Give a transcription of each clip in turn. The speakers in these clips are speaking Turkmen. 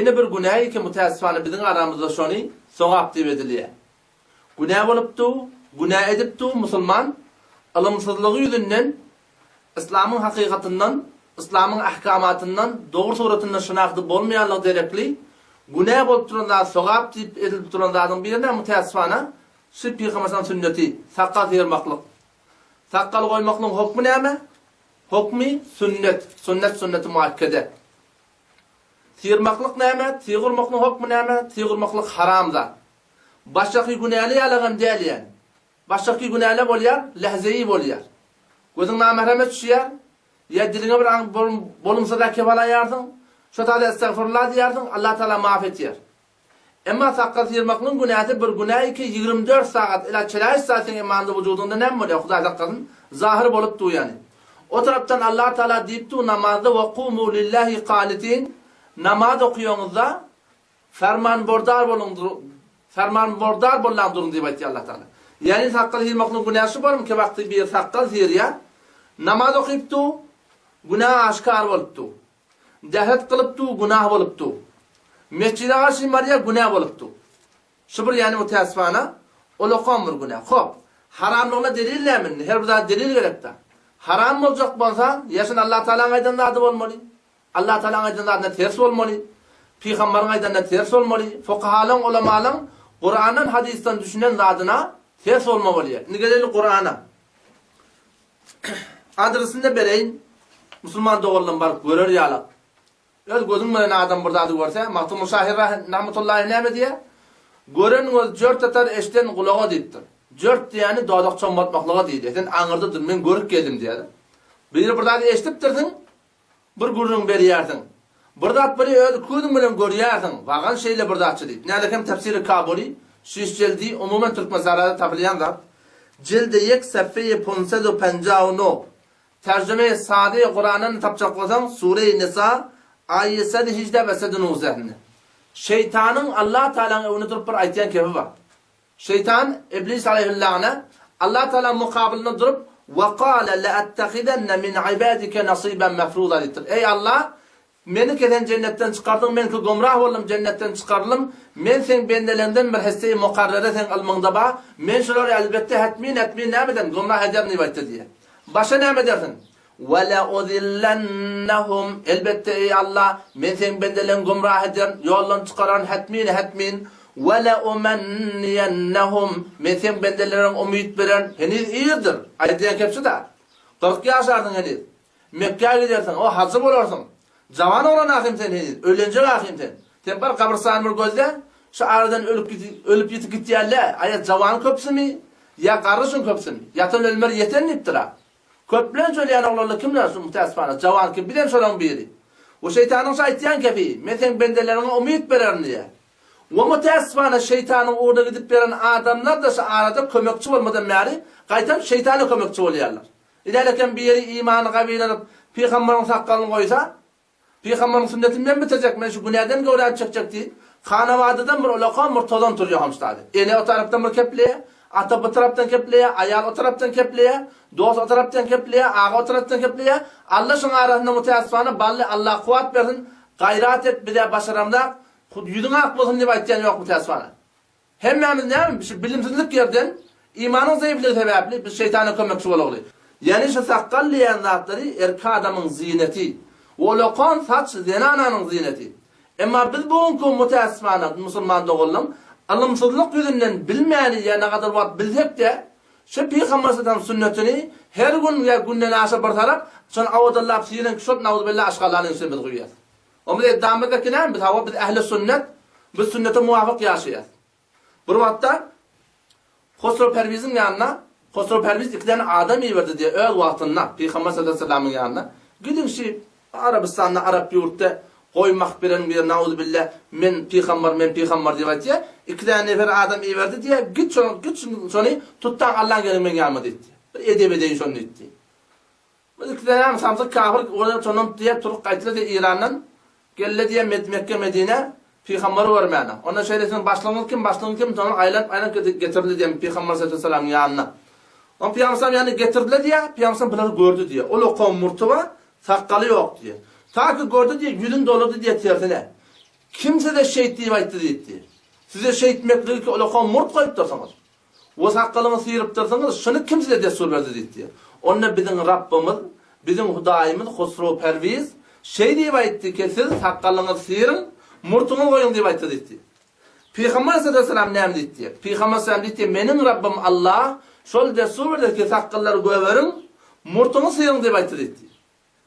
Ýene bir günä ki mütäessifane biziň aramyzda şony sogap diýip edilýär. Günä bolupdy, günä edipdi musulman ylymsyzlygy ýüzünden yslamyň hakykatyndan, yslamyň ahkamatyndan dogry suratynda şynahdy bolmaýanlygy derekli günä bolup duran zat sogap diýip edilip duran zadyň birine mütäessifane şu pygamberimiziň sünneti sakgal syrmaklyk. Sakgal goýmaklygyň hokmy näme? Hokmy sünnet, sünnet sünneti muakkede. Syrmaklyk näme? Tyg urmaklygyň hokmy näme? Tyg urmaklyk haram zat. Başdaky günäli ýalagam däl ýäni. Başdaky günäle bolýar, lähzeýi bolýar. Gözüň namähreme düşýär, ýa diliňe bir aň bolumsyz zat kep alaýarsyň, şo taýda estagfirullah diýýärsiň, Allah Tagala maaf etýär. Emma sakgal syrmaklygyň günäsi bir günä iki 24 sagat ila çeläýiş saat seň emanda wujudyňda näme bolýar Hudaý saklasyn zahyr bolup dur ýany. O tarapdan Allah Tagala diýip dur namazda we kumu lillahi kanitin namaz okaýaňyzda fermanbordar boluň fermanbordar bollaň duruň diýip aýtýar Allah Tagala. Ýani sakgal syrmaklygyň günäsi şu bormy ki wagty bir sakgal syrýar namaz okyp dur günä aşkar bolup dur. Dähet kylyp du, günah bolup du. Mesjide garşy barýa, günä bolup du. Şu bir ýany mütäsfana, ol okam bir günä. Hop, haramlygyna delil näme indi? Her bir zada delil gerekdä. Haram boljak bolsa, ýa şun Allah Tagalaň aýdan zady bolmaly. Allah Tagalaň aýdan zadyna ters bolmaly. Pygambaryň aýdanyna ters bolmaly. Fukahalaň, ulamalaň Kurandan, hadysdan düşünen zadyna ters bolma bolýar. Indi geleli Kurana. Adresini-de bereýin, musulman doganlarym baryp görer ýalak. Öz gözüň bilen adam bir zady görse, Magtymguly şahyr rahmetullahi näme diýýär? Gören göz jört atar, eşiden gulaga diýipdir. Jört diýýäni dodak çommaltmaklyga diýilýär. Sen aňyrda dur, men görüp geldim diýýär. Biri bir zady eşidipdirsiň, Bir gürrüň berýärsiň. Bir zat biri öz közüň bilen görýärsiň, wagan şeýle bir zatçy diýip. Nälekem Tefsiri Kabuly, şiş jildi, umuman Türkmensahrada tapylýan zat. Jildi ýek sefeýi punsedu penjau no. Terjümeýi sade Kurandan tapjak bolsaň, Sureýi Nisa, aýy sedi hijde we sedi nuzehinde. Şeýtanyň Allah Tagalaň öňünde durup bir aýtýan kefi bar. Şeýtan, Iblis aleýhillagna, Allah Tagalaň mukabylynda durup, Ve kâle leattehizenne min ibâdike nasîben mefrûzâ diýipdir. Eý Allah! Meni ki sen jennetden çykardyň, men ki gümrah boldum, jennetden çykaryldym, men seň bendeleriňden bir hisse-i mukarrere seň ylmyňda bar, men şulary elbetde hetmin-hetmin näme ederin, gümrah ederin diýip aýtdy diýýär. Başga näme edersiň? Weleuzillennehum, Elbetde, eý Alla, men Seň bendeleriňi gümrah ederin, ýoldan çykararyn, hetmin-hetmin. Weleumenniyennehum, Men Seň bendeleriňe umyt bererin, heniz irdir, aýdylýan kepçe-dä. 40 ýaşarsyň heniz. Mekgä gidersiň, o hajy bolarsyň. Jawan oglan ahym sen heniz, öýlenjek ahym sen. Sen bar gabrystany bir gözle, şu aradan ölüp ölüp ýitip gitýänle, aýa jawan köpsümi, ýa garry şuň köpsümi? Ýatan ölmer ýeten diýipdir-a. Köplenç ölýän oglanlar kimler şu mütäsifana jawan kim bizem şolaň biri. We şeýtanyň şu aýtýan kepi men seň bendeleriňe umyt bererin diýýär. We mütäsifana şeýtanyň ugruna gidip beren adamlar-da şu arada kömekçi bolmadan bäri gaýtam şeýtana kömekçi bolýarlar. Ilälekem biri imany gawylanyp pygambaryň sakgalyny goýsa Pygambaryň sünnetini men bitirjek, men şu günäden göwrämi çekjek diýip, Hanabadadan bir ulakan bir tozan turýar hamşdady. Ene o tarapdan bir kepleýär, ata bu tarapdan kepleýär, aýal o tarapdan kepleýär, dost o tarapdan kepleýär, aga o tarapdan kepleýär. Alla şuň arasynda mütäessifana bally Alla kuwwat bersin, gaýrat et, bizä başaramzak, hut ýüzüň ak bolsun diýip aýtýan ýok mütäessifana. Hemmämiz näme, şu bilimsizlik ýerden, imanyň zeýifligi sebäpli biz şeýtana kömekçi bolagly. Ýagny şu sakgal diýýän zatlary erkek adamyň zineti, wolakan saç zenananyň zineti. Emma biz bu günki mütäessifana musulman doganlaň ylymsyzlyk ýüzünden bilmäni ýa nagadar wagt bilsek-de, şu Pygamber sallam sünnetini her gün ýa günden aşa bir tarap, şony awadallap syran kişi bolup nauzubilla aşgallanyň içine biz guýýas. O biz eddamyzdaki näme? Biz hawa biz ähli sünnet, biz sünnete muwafyk ýaşaýas. Bir wagtda Hosrow Perwiziň ýanyna Hosrow Perwiz iki däne adam iberdi diýe öz wagtynda Pygamber sallallahu aleyhi ve sellem'iň ýanyna. Gidiň şi Arabystanda arap ýurtda goýmak bilen bir nauzubilla men pygamber men pygamber diýip aýtýar. Iki däne nefer adam iberdi diýe git şony git şony tutdan Allaň geliň meň ýanyma diýdi. Bir edep edeýin şony diýdi. Bu ikiden hem samsyk kafir olar şondan diýip turup gaýtdylar diýip Irandan geldi diýip Med Mekke Medine pygambary görmäne. Onda şeýle siziň başlygyňyz kim başlygyň kim şony aýlanyp aýlanyp getirdi diýip pygamber sallallahu aleyhi ve sellem'iň ýanyna. Onda pygamber sallam ýanyna getirdiler diýip pygamber sallam bulary gördi diýip. Ol okan murty bar sakgaly ýok diýip. Ta ki gördi diýip ýüzüni dolady diýip tersine. Kim size şeýt diýip aýtdy diýipdi. Size şeýtmekligi ki ulaka murt goýupdyrsyňyz. We sakgalyňyzy syrypdyrsyňyz, şuny kim size dessur berdi diýipdi. Onda biziň Rabbymyz, biziň Hudaýymyz Husrow Perwiz şeý diýip aýtdy ki siz sakgalyňyzy syryň, murtuňyzy goýuň diýip aýtdy diýipdi. Pygamber aleyhissalam näme diýipdi? Pygamber aleyhissalam diýipdi, Meniň Rabbym Allah şol dessur berdi ki sakgallary göberiň, murtuňyzy syryň diýip aýtdy diýipdi.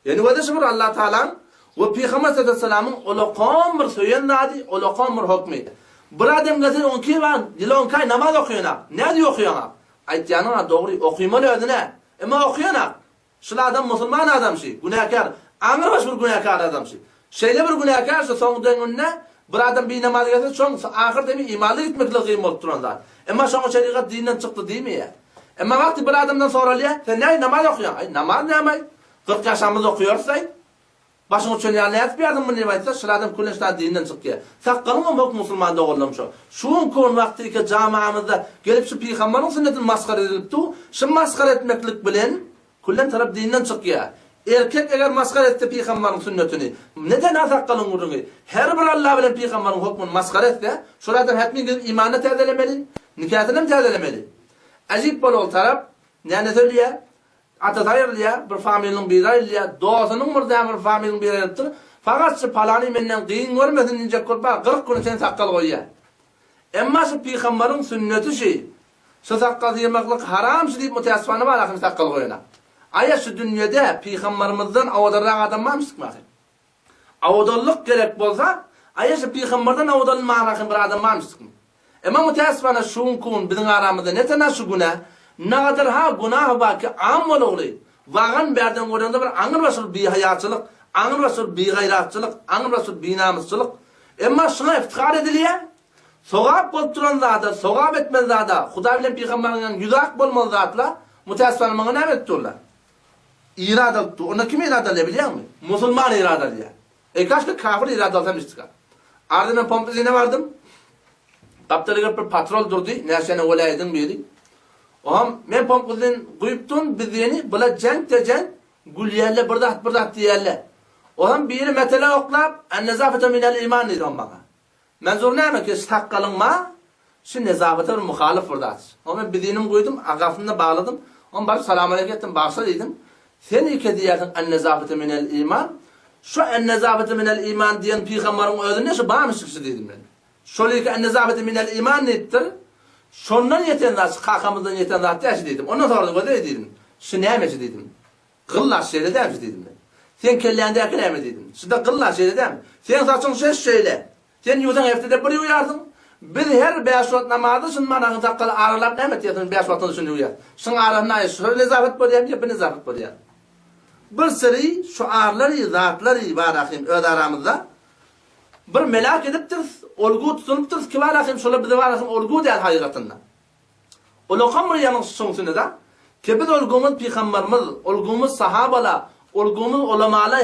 Ýöne wada şu bir Allah Tagalaň we Pygamber sallallahu ulakan bir söýen zady, ulakan bir hokmy. Bir adam gelse onki bar, ýyla onki aý namaz okaýanak. Nädip okaýaňak? Aýtýanyň-a dogry, okymaly özüne. Emma okaýanak. Şul adam musulman adam şi, günäkär, aňrybaş bir günäkär adam şi. Şeýle bir günäkär şu soň deňinde bir adam binamaz gelse şoň ahyr demi imanly gitmekligi kyn bolup duran zat. Emma şoňa şerigat dinden çykdy diýmeýär. Emma wagty bir adamdan soralýar, sen näme namaz okaýaň? Aý, namaz näme-aý? 40 ýaşamyzda okaýarys-aý. Başyň uçan ýaly nädip ýazyň muny diýip aýtsa, şul adam küllenç zat dinden çykýar. Sakgalyňam hok musulman doganlarym şo. Şu günki gün wagty iki jamaamyzda gelip şu pygambaryň sünnetini masgara edilip dur. Şu masgara etmeklik bilen Küllen tarap dinden çykýar. Erkek eger masgara etse pygambaryň sünnetini, neden ha sakgalyň gürrüňi, her bir Alla bilen pygambaryň hokmuny masgara etse, şol adam hetmin gidip imanyny täzelemeli, nikasyny hem täzelemeli. Äjip bol ol tarap, näne söylýär? Atasy aýrylýar, bir familiniň biri aýrylýar, dostunyň bir däl bir familiniň biri aýrylypdyr. Fakat şu palany menden gyn görmesin diýjek bolup bar, 40 güni sen sakgal goýýar. Emma şu pygambaryň sünneti şi, Şu sakgal syrmaklyk haram şu diýip muteassifana bar ahym sakgal goýana. Aýa şu dünýede pygambarymyzdan owadanrak adam barmy çykmasyn. Owadanlyk gerek bolsa, aýa şu pygambardan owadan bar ahym bir adam barmy çykmy. Emma muteassifana şu günki gün biziň aramyzda ne tana şu günä, nagadar ha günah bar ki am bolugly, wagan bärden görende bir aňrybaşy bir bihaýaçylyk, aňrybaşy bir bigaýratçylyk, aňrybaşy bir binamysçylyk. Emma şuňa iftihar edilýär. Sogap bolup duran zada, sogap etmeli zada, Hudaý bilen pygambaryň ýanynda ýüzi ak bolmaly zatla, mütäessifana muňa näme edip durlar? Irad alyp dur. Onda kim irad alýar bilýäňmi? Musulman irad alýar. Eý kaşka kafir irad alsam işdika. Arada men pompa zine bardym. Gapdala gelip bir patrol durdy, näçene welaýadyň biri. Oňam men pompa zin guýup durun, biz diýeni, bula jeňk-de jeňk, gülýärler, bir zat bir zat diýýärler. Oňam biri metele oklap, En-nezafetu minel iman diýdi oňam maňa. Menzur näme ki sakgalyň ma şu nezabata bir muhalyf bir zat. Oňa men bizinim guýdum, agasyny bagladym. Oňa baryp salam-aleýk etdim, bagşla diýdim. Sen ike diýýärsiň en-nezafete minel iman. Şu en-nezafete minel iman diýen pygambaryň özünde şu barmy şu diýdim men. Şol ike en-nezafete minel iman diýipdir. Şondan ýeten zat, şu kakamyzdan ýeten zat däl şu diýdim. Ondan soradym, gözel diýdim. Şu näme şu diýdim. Gylla şeýle dälmi diýdim men. Seň kelläňdäki näme diýdim. Şuda gylla şeýle dälmi? Seň saçyň şeş şeýle. Sen ýuwsaň hepdede bir ýuwýarsyň. Biz her bäş wagt namazy şun managyň sakgaly aralap näme etýärsiň bäş wagtyny şuny ýuwýas. Şuň arasynda aý şu nezafet bolýarmy ýa bu nezafet bolýar. Bir syry şu arlary zatlary bar ahym öz aramyzda. Bir melak edipdiris, olgu tutunypdyrys ki bar ahym şolar bize bar ahym olgu däl haýygatynda. Ulakam bir ýalňyş şuňsynada, ki biz olgumyz pygambarymyz, olgumyz sahabala, olgumyz ulamala,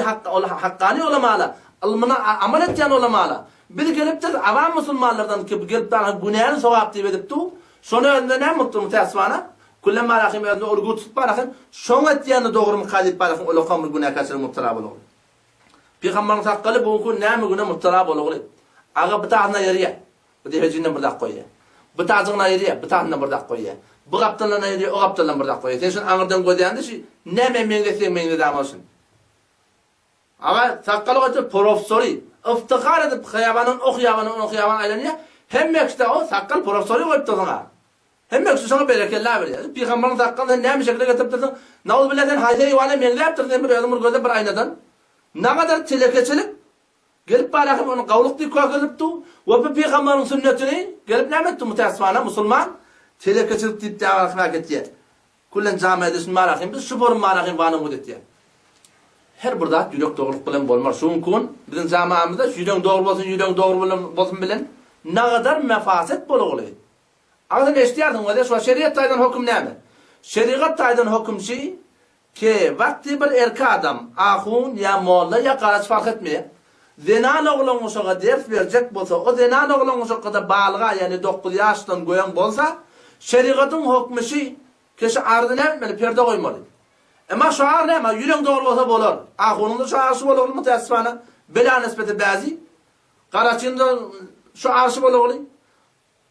hakkani ulamala, ylmyna amal etýän ulamala. Biz gelipdiris awam musulmanlardan ki gelip dagy günäni sogap diýip edip dur, şony özünde näme bolupdyr mütäessifana, küllem barahym özünde olgu tutup barahym, şoň etýäni dogrumyka diýip barahym ulakam bir günäkärçilige mübtela bolugly. Pygambaryň sakgaly bu günki gün näme güne mübtela bolugly. Aga bir tasyna ýerýär. Bu depejiginden bir zat goýýar. Bu tajygyny aýyrýar, bu tajyndan bir zat goýýar. Bu gapdaldan aýyrýar, o gapdaldan bir zat goýýar. Sen şuny aňyrdan gözýäňde şu nämä meňzetseň meňzedäm bolsun. Aga sakgaly goýupdyr professory. Yftihar edip hyýabandan o hyýabandan o hyýabana aýlanýar. Hemme kişi o sakgal professory goýupdyr saňa. Hemme kişi şoňa berekella berýär. Pygambaryň sakgalyny sen näme şekile getiripdirsiň? Nauzubilla sen haýsy eýwana meňzäpdirsiň sen bir özüň bir gözle bir aýnadan. Nagadar telekeçilik. Gelip barahym ony gawlyk diýip kökelipdi we bu pygambaryň sünnetini gelip näme etdi mütäessifana musulman telekeçilik diýip däbarahym äketýär. Küllen jamiada şun barahym biz şu forum barahym wanowut etýär. Her bir zat ýürek dogrulyk bilen bolmaz. Şu günki gün biziň jamiamyzda şu ýüregiň dogry bolsun ýüregiň dogry bilen bolsun bilen nagadar mefaset bolugly. Agzyn eşidýärsiň weli şo şeriat taýdan höküm näme? Şerigat taýdan höküm şi Ki, wagty bir erki adam, ahun ýa molla ýa garaç fark etmeýär, zenan oglan-uşaga ders berjek bolsa, o zenan oglan-uşakda balyga, ýagny dokuz ýaşdan göýän bolsa, şerigatyň hokmy şi, ki şu ardy näme etmeli, perde goýmaly. Emma şu ar näme, ýüregiň dogry bolsa bolar. Ahunyň-da şu ary şu bolarly mütäessifana, bela nisbeti bäzi. Garaçynda şu arşy bolagly.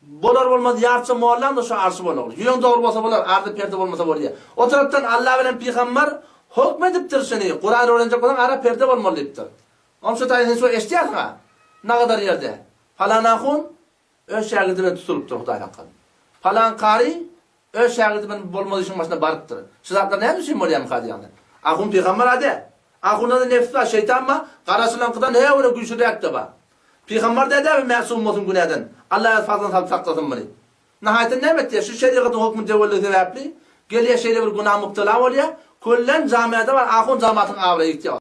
Bolar bolmaz ýarça mollaň-da şu arşy bolagly. Ýüregiň dogry bolsa bolar, arda perde bolmasa bolýar. O tarapdan Alla bilen pygambar hokm edipdir şuny, Kuran öwrenjek bolsaň ara perde bolmaly diýipdir. Oň şu taýy sen şu eşidýärsiň-a. Nagadar ýerde. Palan ahun öz şägirdi bilen tutulypdyr Hudaý saklasyn. Palan kary öz şägirdi bilen bolmaz işiň başyna barypdyr. Şu zatlar näme üçin bolýarmyka diýýäň sen. Ahun pygambar-a däl. Ahunda-da nebs bar, şeýtan bar, garaşylaňkydan heý-owra güýçlüräk-de bar. Pygambar dädämi mäsum bolsun günäden. Alla öz fazlyny salyp saklasyn muny. Nahaýatda näme etýär? Şu şerigatyň hokmy döwelligi sebäpli gelýär şeýle bir günä mubtala bolýar. Köllen jamiada bar ahun jamatyň abraýy ýitýär.